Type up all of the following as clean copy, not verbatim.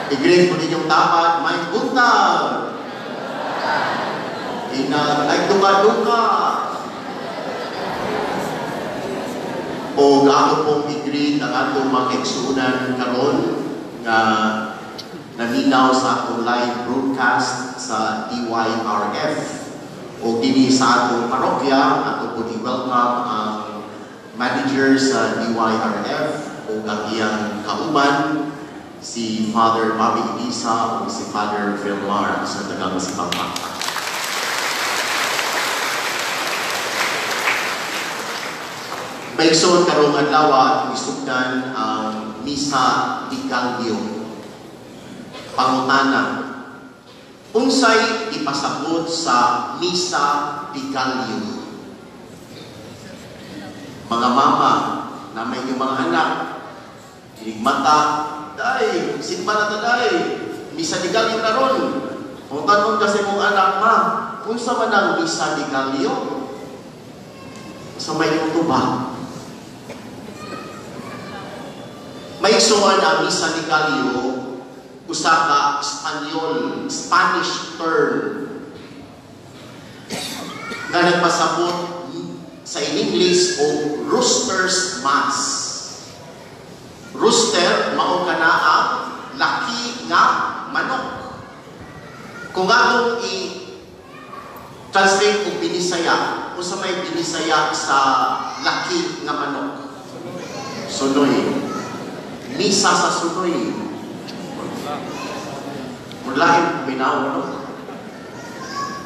I-greet mo ninyong dapat, may buntag. Inag, ay duka-duka. O ato pong i-greet ang atong mga igsuunan karon nga naminaw sa atong live broadcast sa DYRF. O dinhi sa atong parokya, ato po i-welcome ang manager sa DYRF o ang iyang kauban, si Father Bobby Elisa o si Father Vilmar sa Tagang Sipampa. Maigsoon karong adlaw atong isugdan ang Misa de Gallo. Pangutana, unsay ipasabot sa Misa de Gallo? Mga mama na may inyong mga anak, mata, day, sigma na ta day, Misa de Gallo na ron. Kung tanong kasi mong anak, ma, unsa man ang Misa de Gallo? Sa may inyong tubag. Maigsuon ang Misa de Gallo, usa ka Espanyol, Spanish term nga nagpasabot sa in English o Rooster's Mass. Rooster, mao kana ang laki nga manok. Kung atong i-translate og Binisaya, unsa may Binisaya sa laki nga manok? Sunoy. Misa sa sunoy. Mulahin minaw, no?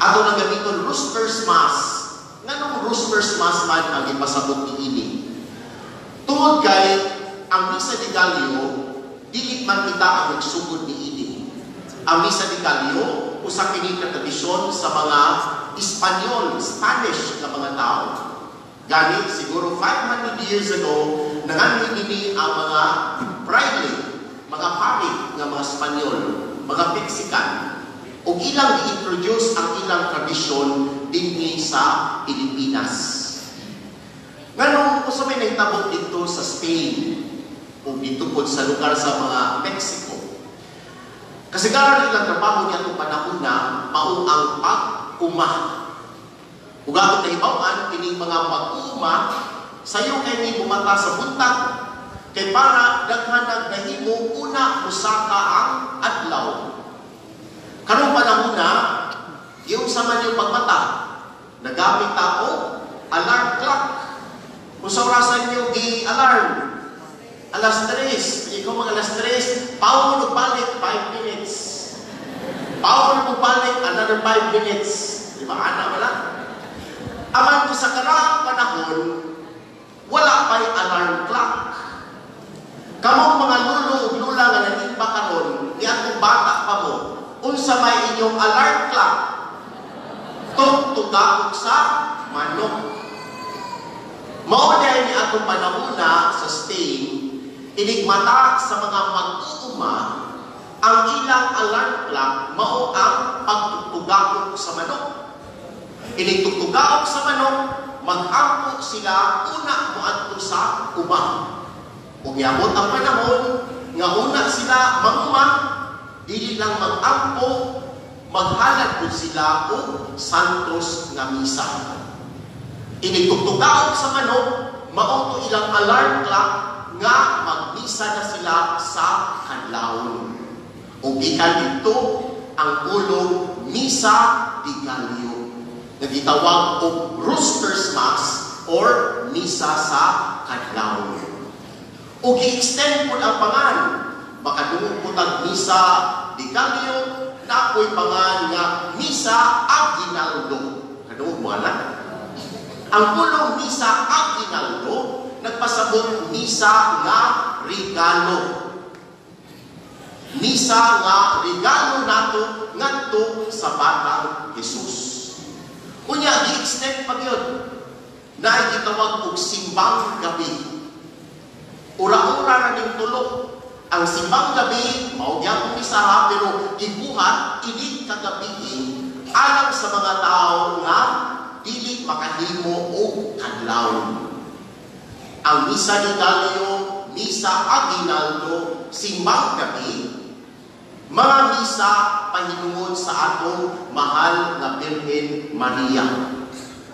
Ato nang gamiton Rooster's Mass. Nganong Rooster's Mass man ang ipasabot niini? Tungod kay ang Misa de Gallo, dili man kita ang nagsugod niini. Ang Misa de Gallo, usa kini ka tradisyon sa mga Espanyol, Spanish nga mga tao. Gani siguro 500 years ago, nanganhi nini ang mga praile, mga pari nga mga Espanyol, mga Mexican. Ug ilang i-introduce ang ilang tradisyon dinhi sa Pilipinas. Nganong usa may nahitabo didto sa Spain o didto pod sa lugar sa mga Mexico. Kasagaran ilang trabaho niya itong panahon na mao ang pag-uma. Ug atong nahibaw-an kining mga mag-uuma sayo kay ni bumata sa buntag kay para daghan nagdahimo una mosaka ang adlaw. Karong panahon na giunsa man yung pagmata, nagamit ta og alarm clock. Unsa orasan niyo gi-alarm? Alas 3. Ikaw mag alas 3, power mo balik 5 minutes. Power mo balik another 5 minutes. Di ba ana wala? Aman ko sa karaang panahon, wala pa'y alarm clock. Kamong mga lulo ug lula nga nanimba karon, niadtong bata pa mo, unsa may inyong alarm clock? Tugtugaok sa manok. Mao dahil ni atong panahona sa Spain, inigmata sa mga mag-uuma, ang ilang alarm clock mao ang pagtugtugaok sa manok. Inigtugtugaok sa manok, mag-ampo sila una moadto sa uma. Ug yabot ang panahon nga una sila manguma, dili lang mag-ampo, maghalad pud sila og santos nga misa. Inigtugtugaok sa manok, mao to ilang alarm clock nga magmisa na sila sa kadlawon. Ug gikan didto ang pulong Misa de Gallo, nga gitawag og Rooster's Mass or Misa sa kadlawon. Ug gi-extend pud ang pangan, makadungog pud ang Misa de Gallo, napoy pangan nga Misa Aguinaldo. Kadungog mo ana? Ang pulong Misa Aguinaldo nagpasabot misa nga regalo. Misa nga regalo nato ngadto sa batang Jesus. Unya gi-extend pa gyud. Naay gitawag og simbang gabi. Ura-ura ra ning tulo. Ang simbang gabi mao gyapon misaha pero gibuhat ini kagabi alang sa mga tawo nga dili makahimo og kadlaw. Ang Misa de Gallo, Misa Aguinaldo, simbang gabi Mga misa pahinungod sa atong mahal nga Birhen Maria.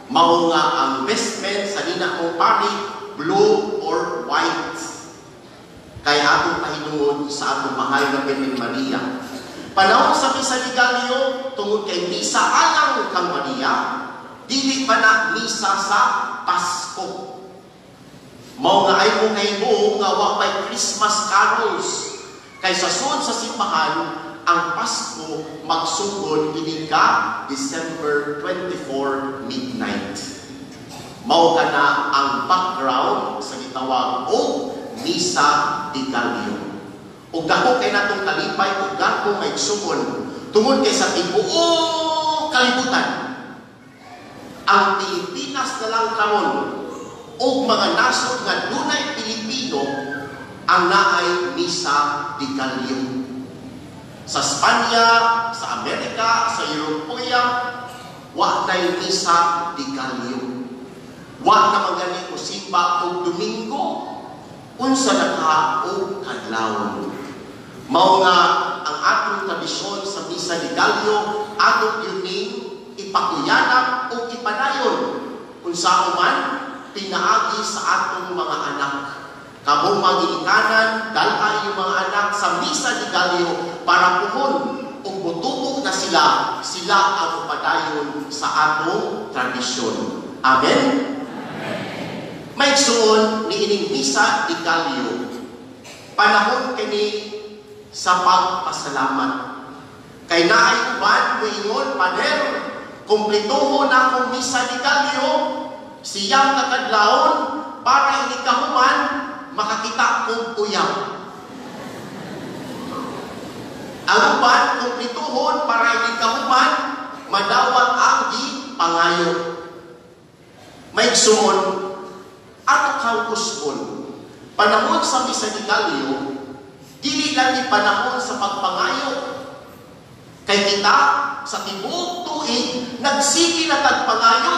Mao nga ang vestment sa nina mong pari, blue or white. Kay atong pahinungod sa atong mahal nga Birhen Maria. Panahon sa Misa de Gallo, tungod kay misa alang kang Maria, dili pa na misa sa Pasko. Mao nga ay mo kahibuo nga wa pay Christmas carols. Kay sa sud sa simbahan, ang Pasko magsugod ini ka December 24 midnight. Mao kana ang background sa gitawag og Misa de Gallo. Ug dako kay natong kalipay ug garbo, mga igsuon, tungod kay sa tibuok kalibutan, ang Pilipinas na lang karon ug mga nasod nga dunay Pilipino ang naay Misa de Gallo. Sa Spanya, sa Amerika, sa Europoya, wa nay Misa de Gallo. Wa na man gani mosimba og Domingo, unsa na ka og kadlawon. Mao nga ang atong tradisyon sa Misa de Gallo, atong yuning ipakuyanap o ipadayon. Unsa man pinaagi sa atong mga anak. Kamong mga ginikanan, dalha yung mga anak sa Misa de Gallo para puhon ug motubo na sila, sila ang mupadayon sa atong tradisyon. Amen? Mga igsuon, niining Misa de Gallo, panahon kini sa pagpasalamat. Kay naay uban moingon, "Pader, kumplituhon na akong Misa de Gallo, 9 ka kadlawon para ini kahuman makakita kong uyab." Ang uban, kumplituhon para ini kahuman madawat ang gipangayo. Mga igsuon, ato kang usbon. Panahon sa Misa de Gallo, dili lang ni panahon sa pagpangayo. Kay kita, sa tibuok tuig, nagsige na tag pangayo.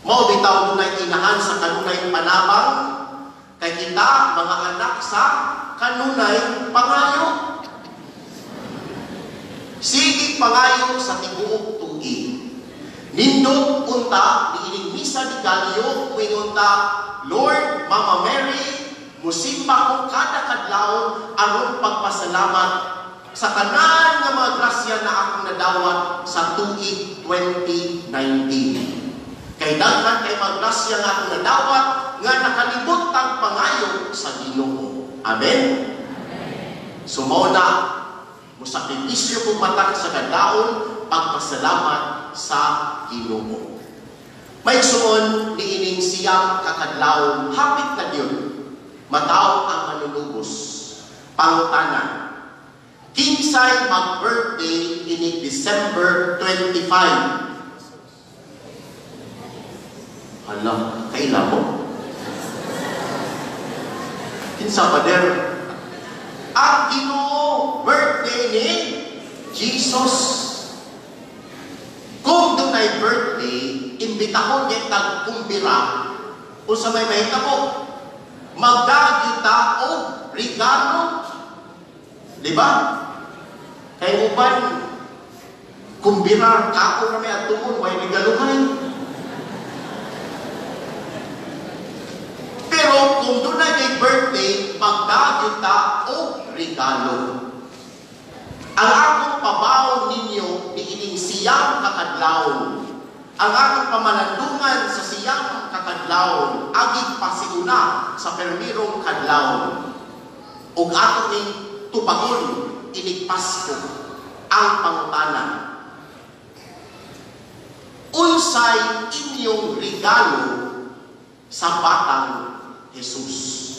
Mao bitaw dunay inahan sa kanunay panabang, kay kita mga anak sa kanunay pangayo. Sige pangayo sa tibuok tuig. Nindot unta niining Misa de Gallo, muingon ta, "Lord, Mama Mary, musimba ko kada kadlawon aron pagpasalamat sa tanan nga mga grasya na akong nadawat sa tuig 2019. Kay daghan kay mga grasya nga akong nadawat nga nakalibot tag pangayo sa Ginoo." Amen. So mao na mosakripisyo kong matag sa kadlawon pagpasalamat sa Ginoo. Mga igsuon, niining 9 ka kadlawon, hapit na gyud mataw ang manunubos. Pangutana, kinsay mag-birthday inig December 25? Hala, kaila mo? Kinsa, Pader? Ang Ginoo, birthday ni Jesus. Kung dunay birthday, imbitahon niya tag kumbira, unsa may mahitabo? Magdagyo ta og regalo. Di ba? Kay uban, kumbira, kaon na may atuon, way regaluhay. Pero kung dunay kay birthday, magdagyo ta og regalo. Ang akong pabaon ninyo niining 9 ka kadlawon. Ang akong pamalandungan sa 9 ka kadlawon, agig pasiuna sa permirong kadlawon. Ug ato ning tupagon inig Pasko ang pangutana. Unsay inyong regalo sa batang Jesus?